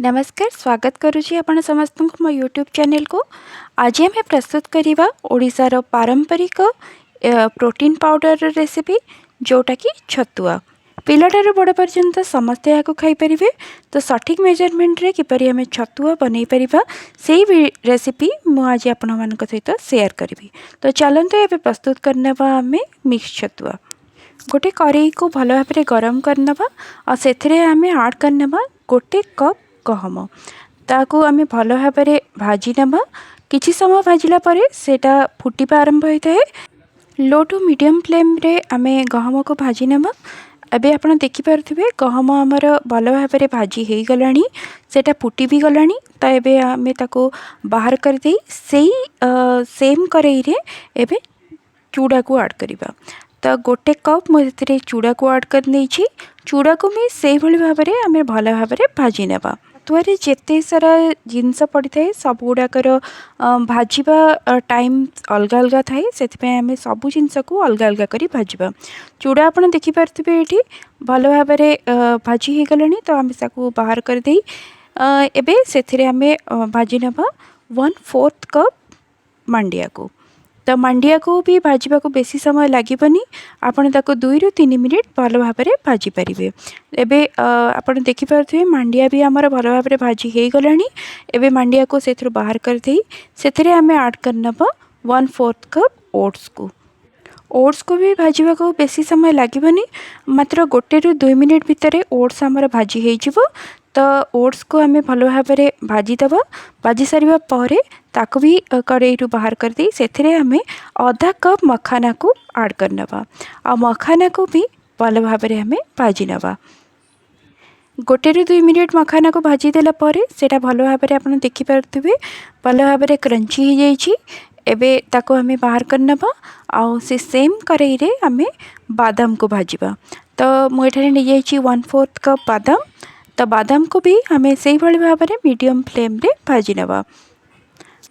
ନମସ୍କାର, ସ୍ୱାଗତ କରୁଛି ଆପଣ ସମସ୍ତଙ୍କୁ ମୋ ୟୁଟ୍ୟୁବ୍ ଚ୍ୟାନେଲକୁ। ଆଜି ଆମେ ପ୍ରସ୍ତୁତ କରିବା ଓଡ଼ିଶାର ପାରମ୍ପରିକ ପ୍ରୋଟିନ୍ ପାଉଡ଼ରର ରେସିପି, ଯେଉଁଟାକି ଛତୁଆ। ପିଲାଠାରୁ ବଡ଼ ପର୍ଯ୍ୟନ୍ତ ସମସ୍ତେ ଏହାକୁ ଖାଇପାରିବେ। ତ ସଠିକ୍ ମେଜରମେଣ୍ଟରେ କିପରି ଆମେ ଛତୁଆ ବନେଇ ପାରିବା, ସେଇ ରେସିପି ମୁଁ ଆଜି ଆପଣମାନଙ୍କ ସହିତ ସେୟାର କରିବି। ତ ଚାଲନ୍ତୁ, ଏବେ ପ୍ରସ୍ତୁତ କରିନେବା ଆମେ ମିକ୍ସ ଛତୁଆ। ଗୋଟେ କରେଇକୁ ଭଲ ଭାବରେ ଗରମ କରିନେବା ଆଉ ସେଥିରେ ଆମେ ଆଡ଼୍ କରିନେବା 1 କପ୍ ଗହମ। ତାକୁ ଆମେ ଭଲ ଭାବରେ ଭାଜି ନେବା। କିଛି ସମୟ ଭାଜିଲା ପରେ ସେଇଟା ଫୁଟିବା ଆରମ୍ଭ ହୋଇଥାଏ। ଲୋ ଟୁ ମିଡ଼ିୟମ୍ ଫ୍ଲେମ୍ରେ ଆମେ ଗହମକୁ ଭାଜି ନେବା। ଏବେ ଆପଣ ଦେଖିପାରୁଥିବେ, ଗହମ ଆମର ଭଲ ଭାବରେ ଭାଜି ହେଇଗଲାଣି, ସେଇଟା ଫୁଟି ବି ଗଲାଣି। ତ ଏବେ ଆମେ ତାକୁ ବାହାର କରିଦେଇ ସେଇ ସେମ୍ କରେଇରେ ଏବେ ଚୁଡ଼ାକୁ ଆଡ଼୍ କରିବା। ତ 1 କପ୍ ମୁଁ ସେଥିରେ ଚୁଡ଼ାକୁ ଆଡ଼୍ କରିନେଇଛି। ଚୁଡ଼ାକୁ ବି ସେଇଭଳି ଭାବରେ ଆମେ ଭଲ ଭାବରେ ଭାଜି ନେବା। ଛତୁଆରେ ଯେତେ ସାରା ଜିନିଷ ପଡ଼ିଥାଏ, ସବୁଗୁଡ଼ାକର ଭାଜିବା ଟାଇମ୍ ଅଲଗା ଅଲଗା ଥାଏ। ସେଥିପାଇଁ ଆମେ ସବୁ ଜିନିଷକୁ ଅଲଗା ଅଲଗା କରି ଭାଜିବା। ଚୁଡ଼ା ଆପଣ ଦେଖିପାରୁଥିବେ, ଏଇଠି ଭଲ ଭାବରେ ଭାଜି ହେଇଗଲାଣି। ତ ଆମେ ତାକୁ ବାହାର କରିଦେଇ ଏବେ ସେଥିରେ ଆମେ ଭାଜି ନେବା 1/4 କପ୍ ମାଣ୍ଡିଆକୁ। ତ ମାଣ୍ଡିଆକୁ ବି ଭାଜିବାକୁ ବେଶୀ ସମୟ ଲାଗିବନି। ଆପଣ ତାକୁ 2ରୁ 3 ମିନିଟ୍ ଭଲ ଭାବରେ ଭାଜିପାରିବେ। ଏବେ ଆପଣ ଦେଖିପାରୁଥିବେ, ମାଣ୍ଡିଆ ବି ଆମର ଭଲ ଭାବରେ ଭାଜି ହେଇଗଲାଣି। ଏବେ ମାଣ୍ଡିଆକୁ ସେଥିରୁ ବାହାର କରିଦେଇ ସେଥିରେ ଆମେ ଆଡ଼୍ କରିନେବା 1/4 କପ୍ ଓଟ୍ସକୁ। ଓଟ୍ସକୁ ବି ଭାଜିବାକୁ ବେଶୀ ସମୟ ଲାଗିବନି। ମାତ୍ର 1ରୁ 2 ମିନିଟ୍ ଭିତରେ ଓଟ୍ସ ଆମର ଭାଜି ହେଇଯିବ। ତ ଓଟ୍ସକୁ ଆମେ ଭଲ ଭାବରେ ଭାଜିଦେବା। ଭାଜି ସାରିବା ପରେ ତାକୁ ବି କଡ଼େଇରୁ ବାହାର କରିଦେଇ ସେଥିରେ ଆମେ ଅଧା କପ୍ ମଖାନାକୁ ଆଡ଼୍ କରିନେବା ଆଉ ମଖାନାକୁ ବି ଭଲ ଭାବରେ ଆମେ ଭାଜି ନେବା। 1ରୁ 2 ମିନିଟ୍ ମଖାନାକୁ ଭାଜିଦେଲା ପରେ ସେଇଟା ଭଲ ଭାବରେ ଆପଣ ଦେଖିପାରୁଥିବେ, ଭଲ ଭାବରେ କ୍ରଞ୍ଚି ହେଇଯାଇଛି। ଏବେ ତାକୁ ଆମେ ବାହାର କରିନେବା ଆଉ ସେ ସେମ୍ କରେଇରେ ଆମେ ବାଦାମକୁ ଭାଜିବା। ତ ମୁଁ ଏଠାରେ ନେଇଯାଇଛି 1/4 କପ୍ ବାଦାମ। ତ ବାଦାମକୁ ବି ଆମେ ସେଇଭଳି ଭାବରେ ମିଡ଼ିୟମ୍ ଫ୍ଲେମ୍ରେ ଭାଜି ନେବା।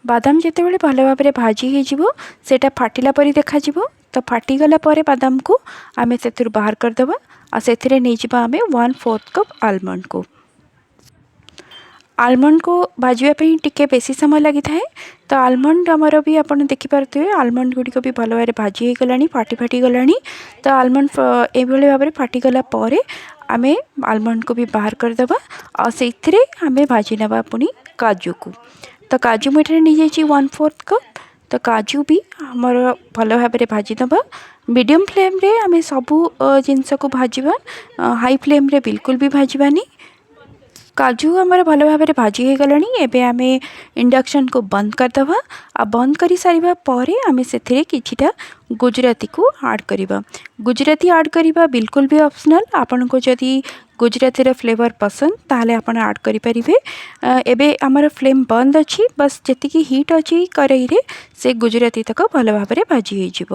ବାଦାମ ଯେତେବେଳେ ଭଲ ଭାବରେ ଭାଜି ହେଇଯିବ, ସେଇଟା ଫାଟିଲା ପରି ଦେଖାଯିବ। ତ ଫାଟିଗଲା ପରେ ବାଦାମକୁ ଆମେ ସେଥିରୁ ବାହାର କରିଦେବା ଆଉ ସେଥିରେ ନେଇଯିବା ଆମେ 1/4 କପ୍ ଆଲମଣ୍ଡକୁ। ଆଲମଣ୍ଡକୁ ଭାଜିବା ପାଇଁ ଟିକେ ବେଶୀ ସମୟ ଲାଗିଥାଏ। ତ ଆଲମଣ୍ଡ ଆମର ବି ଆପଣ ଦେଖିପାରୁଥିବେ, ଆଲମଣ୍ଡ ଗୁଡ଼ିକ ବି ଭଲ ଭାବରେ ଭାଜି ହେଇଗଲାଣି, ଫାଟି ଫାଟି ଗଲାଣି। ତ ଆଲମଣ୍ଡ ଏଇଭଳି ଭାବରେ ଫାଟିଗଲା ପରେ ଆମେ ଆଲମଣ୍ଡକୁ ବି ବାହାର କରିଦେବା ଆଉ ସେଇଥିରେ ଆମେ ଭାଜି ନେବା ପୁଣି କାଜୁକୁ। ତ କାଜୁ ମୁଁ ଏଠାରେ ନେଇଯାଇଛି 1/4 କପ୍। ତ କାଜୁ ବି ଆମର ଭଲ ଭାବରେ ଭାଜିଦେବା। ମିଡ଼ିୟମ୍ ଫ୍ଲେମ୍ରେ ଆମେ ସବୁ ଜିନିଷକୁ ଭାଜିବା, ହାଇ ଫ୍ଲେମ୍ରେ ବିଲକୁଲ ବି ଭାଜିବାନି। କାଜୁ ଆମର ଭଲ ଭାବରେ ଭାଜି ହେଇଗଲାଣି। ଏବେ ଆମେ ଇଣ୍ଡକ୍ସନ୍କୁ ବନ୍ଦ କରିଦେବା ଆଉ ବନ୍ଦ କରିସାରିବା ପରେ ଆମେ ସେଥିରେ କିଛିଟା ଗୁଜୁରାତିକୁ ଆଡ଼୍ କରିବା। ଗୁଜୁରାତି ଆଡ଼୍ କରିବା ବିଲକୁଲ ବି ଅପସନାଲ୍। ଆପଣଙ୍କୁ ଯଦି ଗୁଜୁରାତିର ଫ୍ଲେଭର୍ ପସନ୍ଦ, ତାହେଲେ ଆପଣ ଆଡ଼୍ କରିପାରିବେ। ଏବେ ଆମର ଫ୍ଲେମ୍ ବନ୍ଦ ଅଛି। ବାସ୍, ଯେତିକି ହିଟ୍ ଅଛି କରେଇରେ, ସେ ଗୁଜୁରାତି ତକ ଭଲ ଭାବରେ ଭାଜି ହେଇଯିବ।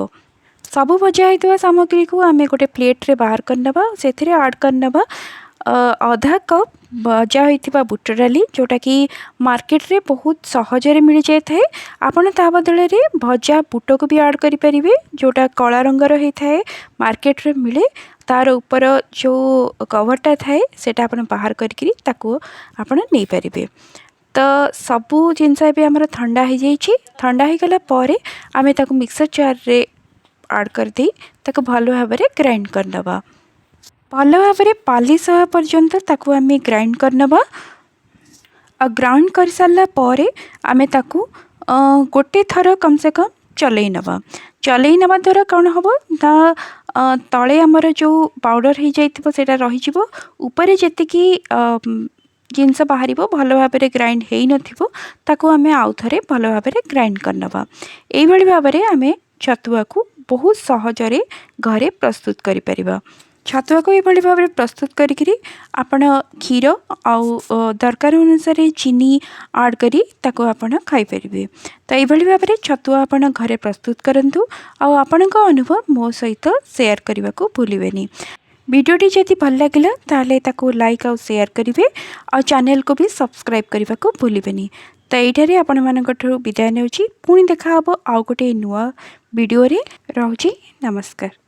ସବୁ ଭଜା ହେଇଥିବା ସାମଗ୍ରୀକୁ ଆମେ ଗୋଟେ ପ୍ଲେଟ୍ରେ ବାହାର କରିନେବା। ସେଥିରେ ଆଡ଼୍ କରିନେବା ଅଧା କପ୍ ଭଜା ହୋଇଥିବା ବୁଟ ଡାଲି, ଯେଉଁଟାକି ମାର୍କେଟରେ ବହୁତ ସହଜରେ ମିଳିଯାଇଥାଏ। ଆପଣ ତା ବଦଳରେ ଭଜା ବୁଟକୁ ବି ଆଡ଼୍ କରିପାରିବେ, ଯେଉଁଟା କଳା ରଙ୍ଗର ହେଇଥାଏ, ମାର୍କେଟରେ ମିଳେ। ତା'ର ଉପର ଯେଉଁ କଭରଟା ଥାଏ, ସେଇଟା ଆପଣ ବାହାର କରିକିରି ତାକୁ ଆପଣ ନେଇପାରିବେ। ତ ସବୁ ଜିନିଷ ଏବେ ଆମର ଥଣ୍ଡା ହେଇଯାଇଛି। ଥଣ୍ଡା ହେଇଗଲା ପରେ ଆମେ ତାକୁ ମିକ୍ସର ଜାର୍ରେ ଆଡ଼୍ କରିଦେଇ ତାକୁ ଭଲ ଭାବରେ ଗ୍ରାଇଣ୍ଡ କରିନେବା। ଭଲ ଭାବରେ ପାଲିସ ହେବା ପର୍ଯ୍ୟନ୍ତ ତାକୁ ଆମେ ଗ୍ରାଇଣ୍ଡ କରିନେବା। ଆଉ ଗ୍ରାଇଣ୍ଡ କରିସାରିଲା ପରେ ଆମେ ତାକୁ ଗୋଟେ ଥର କମ୍ ସେ କମ୍ ଚଲେଇ ନେବା। ଚଲେଇ ନେବା ଦ୍ୱାରା କ'ଣ ହେବ ନା, ତଳେ ଆମର ଯେଉଁ ପାଉଡ଼ର ହେଇଯାଇଥିବ, ସେଇଟା ରହିଯିବ। ଉପରେ ଯେତିକି ଜିନିଷ ବାହାରିବ, ଭଲ ଭାବରେ ଗ୍ରାଇଣ୍ଡ ହେଇନଥିବ, ତାକୁ ଆମେ ଆଉ ଥରେ ଭଲ ଭାବରେ ଗ୍ରାଇଣ୍ଡ କରିନେବା। ଏଇଭଳି ଭାବରେ ଆମେ ଛତୁଆକୁ ବହୁତ ସହଜରେ ଘରେ ପ୍ରସ୍ତୁତ କରିପାରିବା। ଛତୁଆକୁ ଏଇଭଳି ଭାବରେ ପ୍ରସ୍ତୁତ କରିକିରି ଆପଣ କ୍ଷୀର ଆଉ ଦରକାର ଅନୁସାରେ ଚିନି ଆଡ଼୍ କରି ତାକୁ ଆପଣ ଖାଇପାରିବେ। ତ ଏଇଭଳି ଭାବରେ ଛତୁଆ ଆପଣ ଘରେ ପ୍ରସ୍ତୁତ କରନ୍ତୁ ଆଉ ଆପଣଙ୍କ ଅନୁଭବ ମୋ ସହିତ ସେୟାର କରିବାକୁ ଭୁଲିବେନି। ଭିଡ଼ିଓଟି ଯଦି ଭଲ ଲାଗିଲା, ତାହେଲେ ତାକୁ ଲାଇକ୍ ଆଉ ସେୟାର କରିବେ ଆଉ ଚ୍ୟାନେଲକୁ ବି ସବସ୍କ୍ରାଇବ୍ କରିବାକୁ ଭୁଲିବେନି। ତ ଏଇଠାରେ ଆପଣମାନଙ୍କଠାରୁ ବିଦାୟ ନେଉଛି। ପୁଣି ଦେଖାହେବ ଆଉ ଗୋଟେ ନୂଆ ଭିଡ଼ିଓରେ। ରହୁଛି, ନମସ୍କାର।